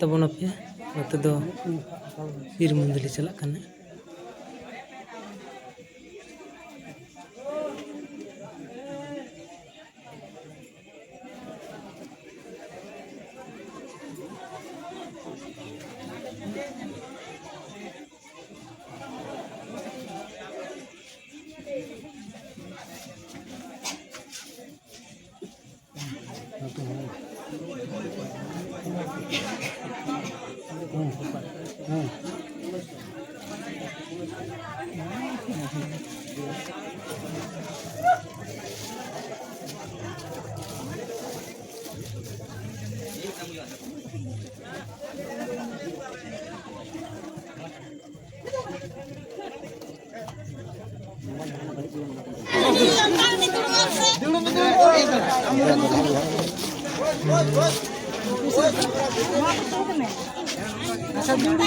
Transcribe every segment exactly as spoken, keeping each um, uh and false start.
ᱛᱟᱵᱚᱱᱟᱯᱮ᱾ ᱱᱚᱛᱮ ᱫᱚ ᱵᱤᱨ ᱢᱚᱱᱫᱤᱨ ᱞᱮ ᱪᱟᱞᱟᱜ ᱠᱟᱱᱟ᱾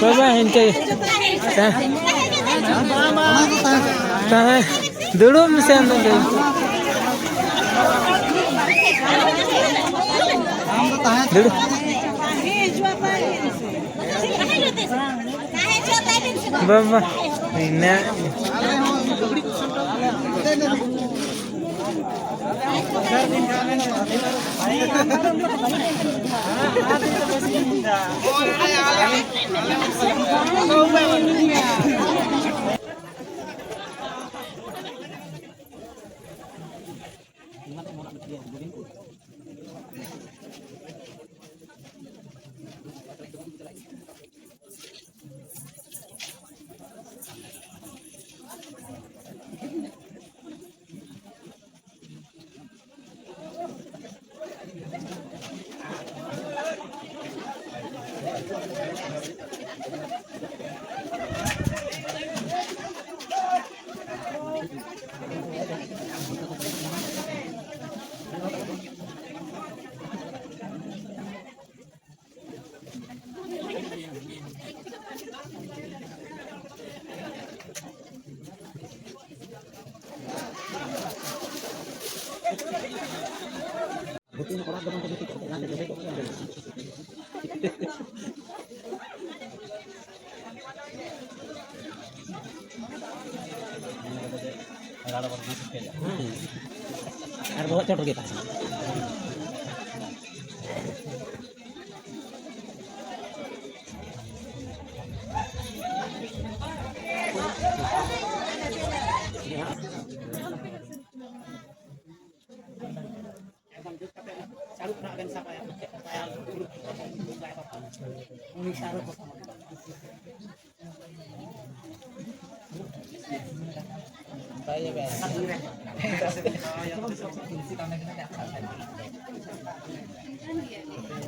ᱵᱟᱵᱟ, ᱤᱱᱠᱟᱹ ᱜᱮ᱾ ᱛᱟᱦᱮᱸ, ᱛᱟᱦᱮᱸ, ᱫᱩᱲᱩᱵ ᱢᱮᱥᱮ ᱟᱢ ᱫᱚ᱾ ᱫᱩᱲᱩᱵ᱾ ᱵᱟᱵᱟ, ᱤᱱᱟᱹ᱾ ᱟᱨ ᱵᱚᱦᱚᱜ ᱪᱚᱴ ᱨᱮᱜᱮ ᱛᱟᱦᱮᱱᱟ᱾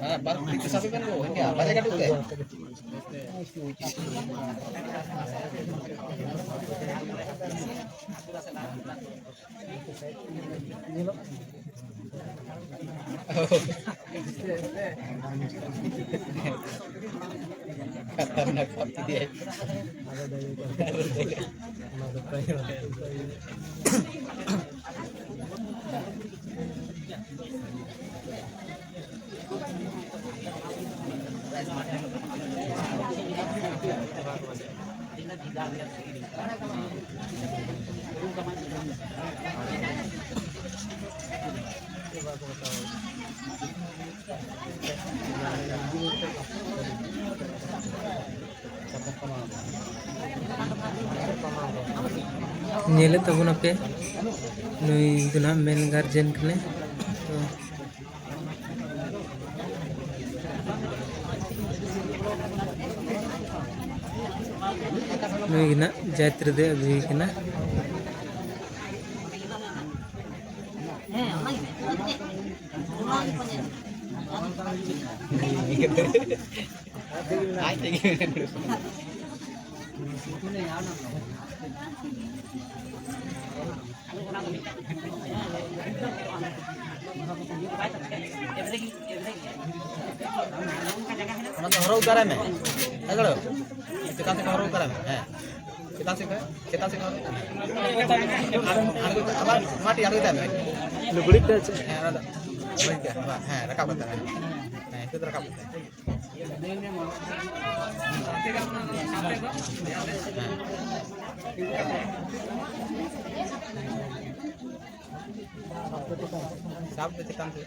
ᱦᱮᱸ, ᱵᱟᱨ ᱠᱩᱲᱤ ᱠᱚ ᱥᱟᱵᱮ ᱠᱟᱱ ᱜᱳ, ᱤᱱᱠᱟ, ᱵᱟᱡᱮ ᱠᱟᱹᱴᱩᱵ ᱛᱮ᱾ ᱠᱷᱟᱛᱟᱨᱱᱟᱠ ᱥᱟᱵ ᱠᱮᱫᱮᱭᱟᱭ᱾ ᱧᱮᱞᱮᱫ ᱛᱟᱵᱚᱱᱟᱯᱮ, ᱱᱩᱭ ᱫᱚ ᱱᱟᱦᱟᱜ ᱢᱮᱱ ᱜᱟᱨᱡᱮᱱ ᱠᱟᱱᱟᱭ᱾ ᱛᱚ, ᱱᱩᱭ ᱜᱮ ᱱᱟᱦᱟᱜ ᱡᱟᱭᱛᱨᱤ ᱫᱚᱭ ᱟᱹᱜᱩᱭᱮ ᱠᱟᱱᱟ᱾ ᱟᱡ ᱛᱮᱜᱮ᱾ ᱚᱱᱟ ᱫᱚ ᱦᱚᱨᱚ ᱩᱛᱟᱹᱨᱟᱭ ᱢᱮ᱾ ᱦᱮᱸ, ᱜᱚᱲᱚ᱾ ᱪᱮᱛᱟᱱ ᱥᱮᱫ ᱦᱚᱨᱚ ᱩᱛᱟᱹᱨᱟᱭ ᱢᱮ᱾ ᱦᱮᱸ᱾ ᱪᱮᱛᱟᱱ ᱥᱮᱫ ᱠᱷᱚᱱ, ᱪᱮᱛᱟᱱ ᱥᱮᱫ ᱠᱷᱚᱱ᱾ ᱟᱬᱜᱚ, ᱟᱵᱟᱨ ᱢᱟᱴᱤ ᱟᱬᱜᱚᱭ ᱛᱟᱭ ᱢᱮ᱾ ᱞᱩᱜᱽᱲᱤ ᱛᱮ ᱪᱮᱫ? ᱦᱮᱸ, ᱚᱱᱟ ᱫᱚ ᱵᱟᱹᱧ ᱤᱫᱤᱭᱟ᱾ ᱦᱮᱸ, ᱨᱟᱠᱟᱵ ᱠᱟᱛᱮ, ᱦᱮᱸ᱾ ᱦᱮᱸ, ᱱᱤᱛᱚᱜ ᱫᱚ ᱨᱟᱠᱟᱵ ᱠᱟᱛᱮ᱾ ᱦᱮᱸ᱾ ᱥᱟᱵ ᱫᱚ ᱪᱮᱛᱟᱱ ᱥᱮᱫ᱾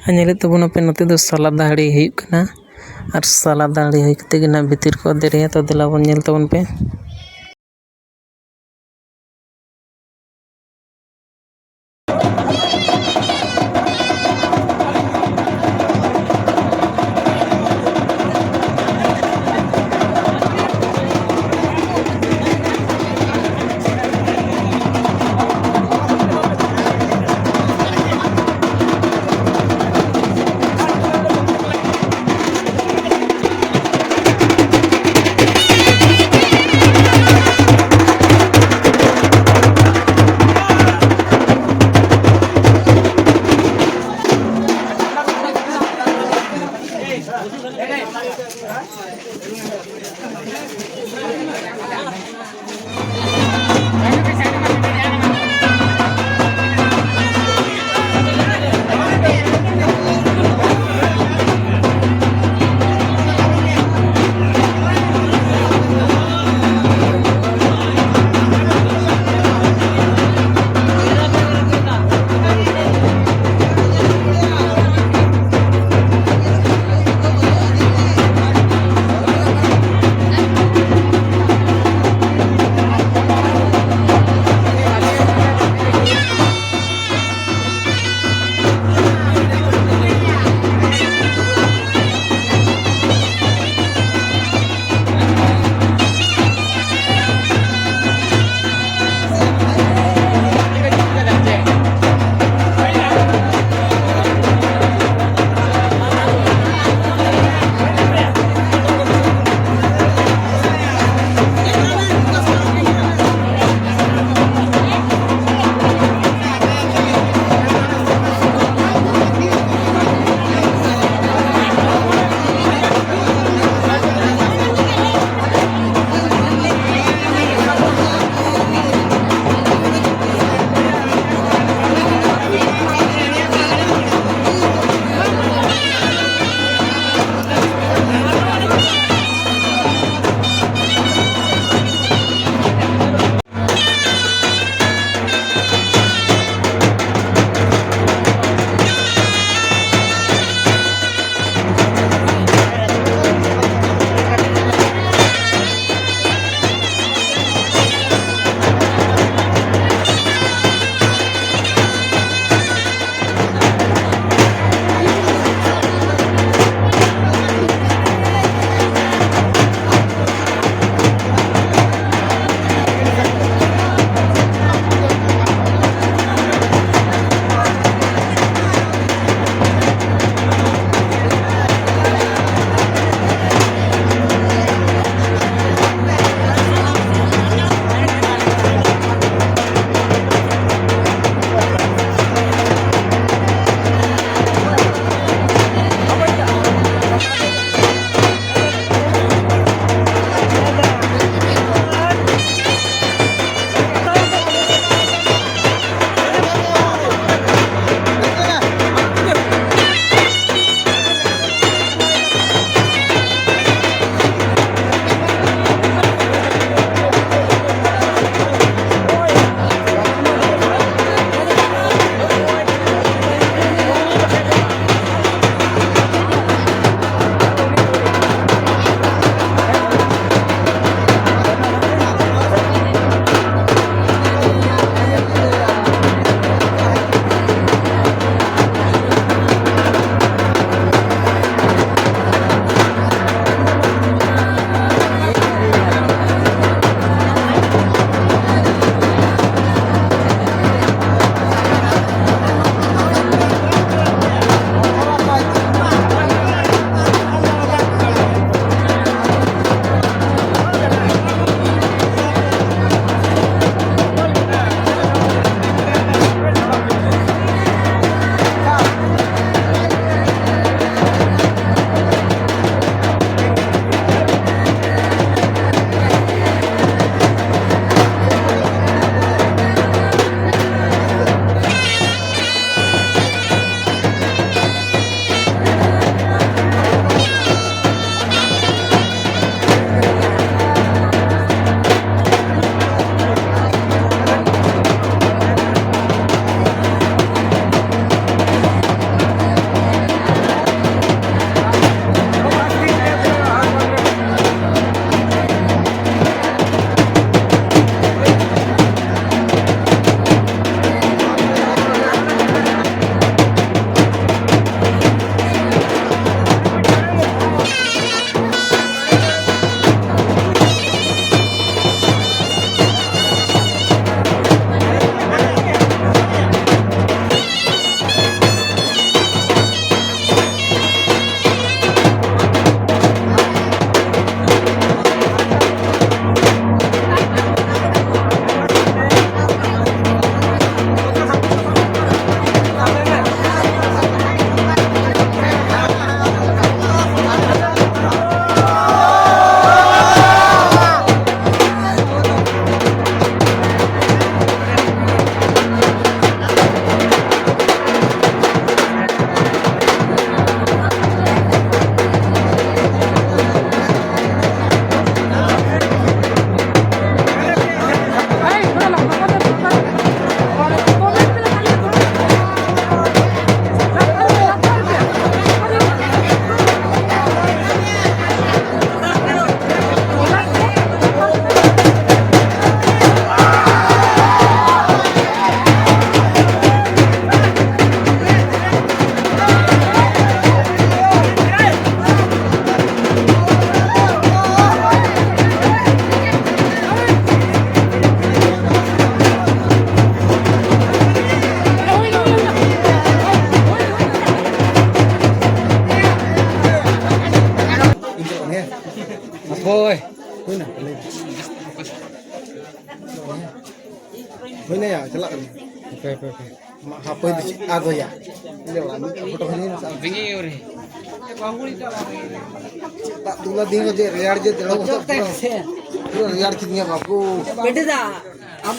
ᱟᱨ ᱧᱮᱞᱮᱫ ᱛᱟᱵᱚᱱᱟᱯᱮ, ᱱᱚᱛᱮ ᱫᱚ ᱥᱟᱞᱟ ᱫᱟᱹᱦᱲᱤ ᱦᱩᱭᱩᱜ ᱠᱟᱱᱟ᱾ ᱟᱨ ᱥᱟᱞᱟ ᱫᱟᱹᱦᱲᱤ ᱦᱩᱭ ᱠᱟᱛᱮ ᱜᱮ ᱱᱟᱦᱟᱜ ᱵᱷᱤᱛᱤᱨ ᱠᱚ ᱫᱮᱨᱮᱭᱟ᱾ ᱛᱚ, ᱫᱮᱞᱟ ᱵᱚᱱ ᱧᱮᱞ ᱛᱟᱵᱚᱱ ᱯᱮ᱾ ᱦᱳᱭ᱾ ᱦᱩᱭᱱᱟ? ᱦᱩᱭᱱᱟ ᱭᱟ, ᱪᱟᱞᱟᱜ ᱠᱟᱱᱟ᱾ ᱦᱟᱯᱮ, ᱦᱟᱯᱮ, ᱦᱟᱯᱮ᱾ ᱢᱟ, ᱦᱟᱯᱮ ᱫᱚ ᱪᱮᱫ ᱟᱫᱚᱭᱟ? ᱞᱟᱹᱭ ᱚᱲᱟᱜ ᱢᱤᱫ ᱯᱷᱳᱴᱳ ᱠᱷᱟᱱ ᱦᱩᱭᱱᱟ ᱥᱮ? ᱫᱟᱜ ᱫᱩᱞᱟ ᱫᱤᱱ ᱨᱮ ᱨᱮᱭᱟᱲ ᱡᱮ ᱫᱮᱲ ᱵᱚᱪᱷᱚᱨ ᱯᱩᱨᱟᱹ, ᱯᱩᱨᱟᱹ ᱨᱮᱭᱟᱲ ᱠᱮᱫᱤᱧᱟ ᱵᱟᱯᱩ᱾ ᱵᱮᱴᱟ ᱫᱟ, ᱟᱢ